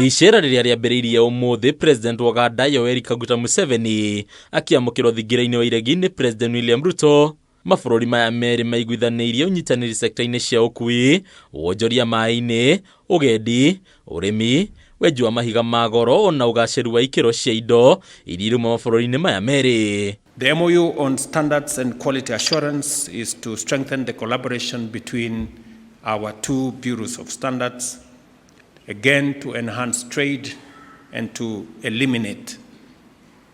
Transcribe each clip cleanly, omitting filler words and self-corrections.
Nĩ icera rĩrĩa rĩambĩrĩirie ũmũthĩ President wa Uganda Yoweri Kaguta Museveni akĩamũkĩrwo thingira-inĩ wa iregi nĩ President William Ruto. Mabũrũri maya merĩ maiguithanĩirie ũnyitanĩri sekta-inĩ cia ũkui, wonjoria maĩ-inĩ, ũgendi, ũrĩmi, wenji wa mahiga ma goro ona ũgacĩru wa ikĩro cia indo iria irauma mabũrũri-inĩ maya merĩ. The MOU on Standards and Quality Assurance is to strengthen the collaboration between our two Bureaus of Standards, again to enhance trade and to eliminate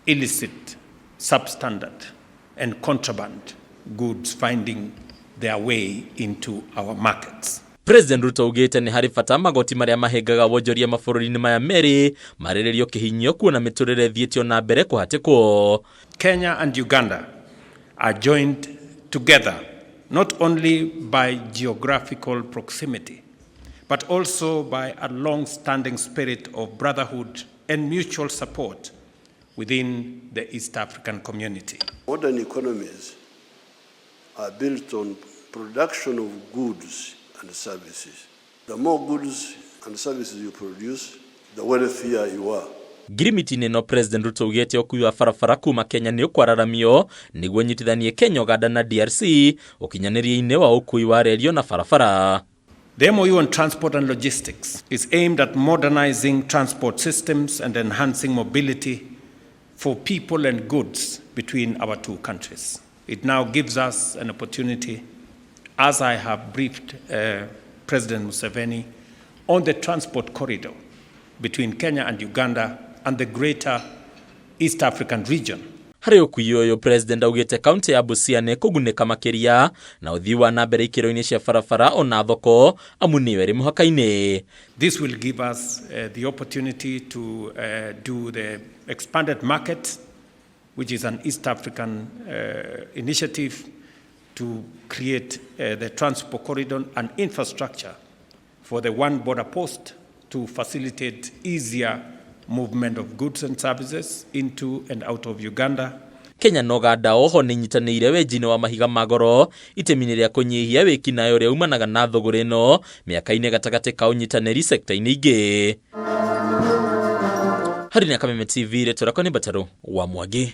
illicit, substandard and contraband goods finding their way into our markets. President Ruto augĩte nĩ harĩ bata magoti marĩa mahĩngaga wonjoria mabũrũri-inĩ maya merĩ marĩrĩrio kĩhinyio kuona mĩtũrĩre ĩthiĩte o na mbere kũhatĩkwo. Kenya and Uganda are joined together not only by geographical proximity, but also by a long-standing spirit of brotherhood and mutual support within the East African community. Modern economies are built on production of goods and services. The more goods and services you produce, the wealthier you are. Ngirimiti-inĩ ĩno President Ruto augĩte ũkui wa barabara kuma Kenya nĩ ũkwararamio nĩguo ũnyitithanie Kenya, Uganda na DRC ũkinyanĩria-inĩ wa ũkui wa reri na barabara. The MOU on Transport and Logistics is aimed at modernizing transport systems and enhancing mobility for people and goods between our two countries. It now gives us an opportunity, as I have briefed President Museveni, on the transport corridor between Kenya and Uganda and the greater East African region. Harĩ ũkui ũyũ President augĩte kaunti ya Busia nĩ ĩkũgunĩka makĩria na ũthii wa na mbere ikĩro-inĩ cia barabara ona thoko amu nĩyo ĩrĩ mũhaka-inĩ. This will give us the opportunity to do the expanded market, which is an East African initiative to create the transport corridor and infrastructure for the one border post to facilitate easier movement of goods and services into and out of Uganda. Kenya na Uganda oho nĩ inyitanĩire wenji-inĩ wa mahiga ma goro itemi-inĩ rĩa kũnyihia wĩkinaĩ ũrĩa umanaga na thũgũrĩ ĩno mĩaka-inĩ gatagatĩ ka ũnyitanĩri sekta-inĩ ingĩ. Harĩ na Kameme TV, rĩtwa rĩakwa nĩ Mbatarũ wa Mwangi.